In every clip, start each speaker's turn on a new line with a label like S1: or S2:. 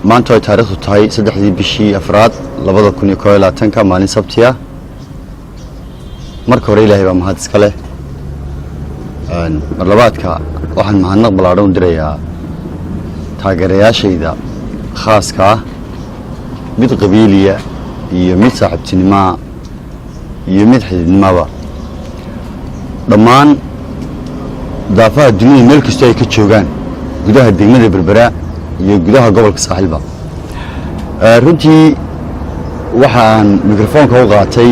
S1: Maanta ay taariikhdu tahay 3-dii bishii afraad 2021-ka, maalin Sabti ah. Marka hore Ilaahay baa mahad iska leh. Mar labaadka waxaan mahadnaq ballaadhan u dirayaa taageerayaashayda khaaska ah, mid qabiiliya iyo mid saaxiibtinimoa iyo mid xididnimoba, dhammaan daafaha dunida meel kastoo ay ka joogaan, gudaha degmada Berbera iyo gudaha gobolka Saaxilba. Runtii waxaan mikrofoonka u qaatay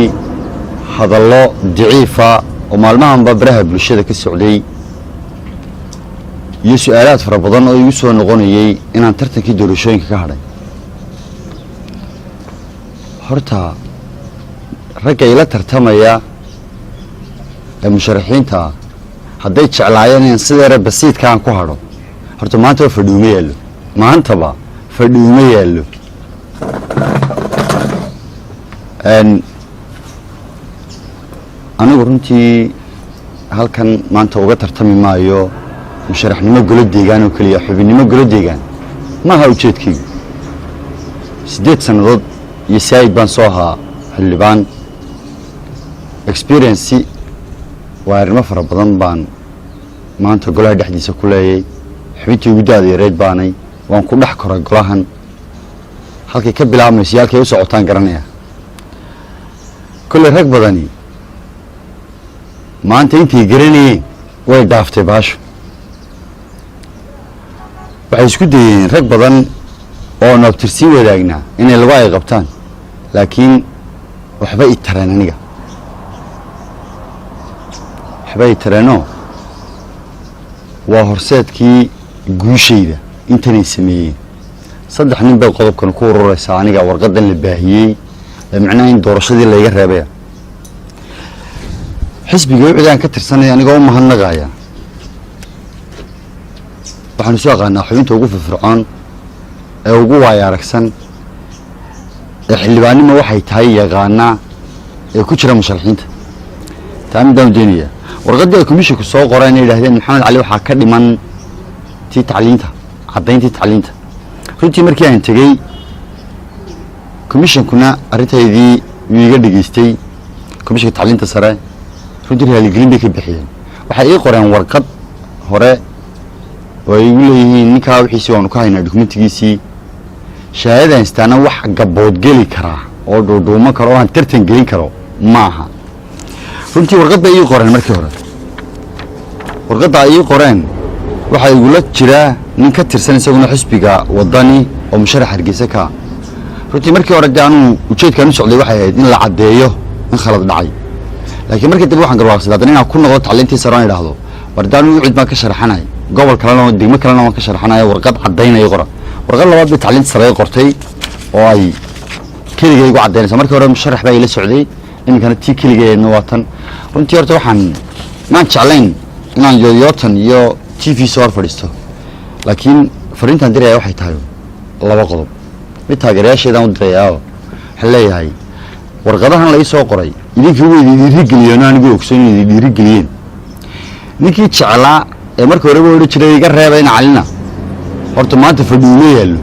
S1: hadallo daciifa oo maalmahanba baraha bulshada ka socday iyo su-aalaad fara badan oo igu soo noqonayay inaan tartankii doorashooyinka ka hadhay. Horta ragga ila tartamaya ee musharaxiinta ah, hadday jeclaayeen inaan sideera basiidka aan ku hadho, horta maantaba fadhi uma yaallo, maantaba fadhi uma yaallo. Anigu runtii halkan maanta uga tartami maayo musharaxnimo golo deegaan oo keliya, xubinnimo golo deegaan maaha ujeedkaygu. 8 sannadood iyo saayid baan soo ahaa xildhibaan. Experience waa arrimo fara badan baan maanta golaha dhexdiisa ku leeyay. Xubintii ugu da-da yareyd baanay, waan ku dhex koray golahan. Halkay ka bilaabmayso iyo halkay u socotaan garanaya. Kolley rag badani maanta intay garanayeen way dhaaftay baasho. Waxay isku dayeen rag badan oo noobtirsiin wadaagnaa inay lagu ay qabtaan, laakiin waxba i tareen aniga, waxba i tareenoo waa horseedkii guushayda intanay sameeyeen. Saddex nin bay qodobkan ku ururaysaa aniga warqadan la baahiyey ee macnaha in doorashadii layga reebaya. Xisbiga UCID aan ka tirsanaya anigoo u mahadnaqaya, waxaan isu aqaanaa xubinta ugu firfircoon ee ugu waaya aragsan ee xildhibaannimo waxay tahay yaqaanaa ee ku jira musharaxiinta. Taa midaan u daynaya. Warqaddii ay commissionku soo qoreen ay yidhahdeen Maxamed Cali waxaa ka dhiman tii tacliinta, caddayntii tacliinta, runtii markii aan tegey commissionkuna arrintaydii wuu iga dhegeystay. Commissionka tacliinta sare runtii raaligelin bay ka bixiyeen. Waxay ii qoreen warqad hore oo ay igu leeyihiin ninkaa wixiisii waanu ka haynaa, dokumentigiisii, shahaadadan istaana wax gabood geli karaa oo dhuudhuuman karo oo aan tartan gelin karo maaha. Runtii warqad bay ii qoreen markii hore. Warqadda ay ii qoreen waxaa igula jiraa nin ka tirsan isaguna xisbiga Wadani oo musharax Hargeysa ka ah. Runtii markii hore dee anuu ujeedkaan u socday waxay ahayd in la caddeeyo in khalad dhacay, laakiin markii dambe waxaan garwaaqsaday haddana inaan ku noqdo tacliintii sare oon idhaahdo war dee anuu UCID baan ka sharaxanay, gobol kalena, degmo kalena waan ka sharaxanaya, warqad caddaynaya qora. Warqad labaad bay tacliinta sare qortay oo ay keligay igu caddaynaysa. Markii hore musharax baa ila socday, iminkana tii keligeedna waa tan. Runtii horta waxaan maan jeclayn inaan yooyootan iyo TV soo hor fadhiisto, laakiin fariintaan diraya waxay tahay laba qodob. Mid taageerayaasheedaan u dirayaa oo waxaan leeyahay warqadahan la ii soo qoray idinkii way idin dhiirigeliyeen, anigu ogsoon inay idin dhiirigeliyeen. Ninkii jeclaa ee marka horeba odhan jiray iga reeba in Calina, horta maanta fadhi uma yaallo.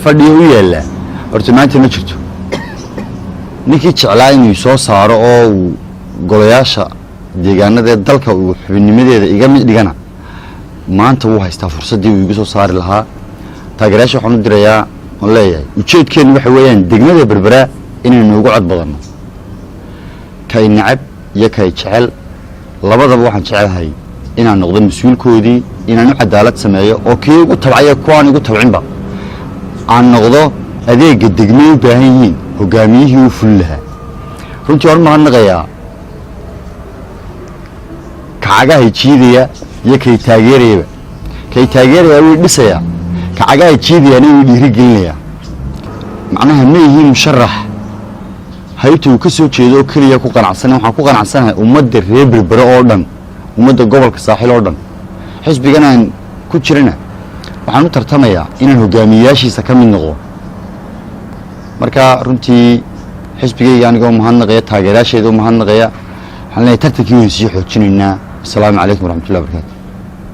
S1: Fadhiyo u yaallaa horta maanta ma jirto. Ninkii jeclaa inuu soo saaro oo uu golayaasha deegaanada ee dalka uu xubinnimadeeda iga mid dhigana, maanta wuu haystaa fursaddii uu igu soo saari lahaa. Taageerayaasha waxaan u dirayaa oon leeyahay ujeedkeenu waxa weeyaan degmada Berbera inaynu ugu cod badanno. Kay necab iyo kay jecel labadaba waxaan jecelahay inaan noqdo mas-uulkoodii, inaan u cadaalad sameeyo oo kii igu tabcaya kuwaan igu tabcinba aan noqdo adeegga degmay u baahan yihiin hogaamiyihii u fuli lahaa. Runtii waan mahadnaqayaa kacagahay jiidaya iyo kay taageerayaba. Kay taageeraya way dhisayaa, kacagahay jiidayaana way dhiiri gelinayaa. Macnaha ma yihiin musharax haybta uu ka soo jeedo oo keliya ku qanacsana. Waxaan ku qanacsanahay ummadda reer Berbere oo dhan, ummadda gobolka Saaxil oo dhan. Xisbigan aan ku jirana waxaan u tartamayaa inaan hogaamiyeyaashiisa ka mid noqdo. Marka runtii xisbigayga anigoo mahadnaqaya, taageerayaasheeda u mahadnaqaya, waxaan leeyahay tartankii waynu sii xoojinaynaa. Asalaamu calaykum waraxmatullahi wabarakatu.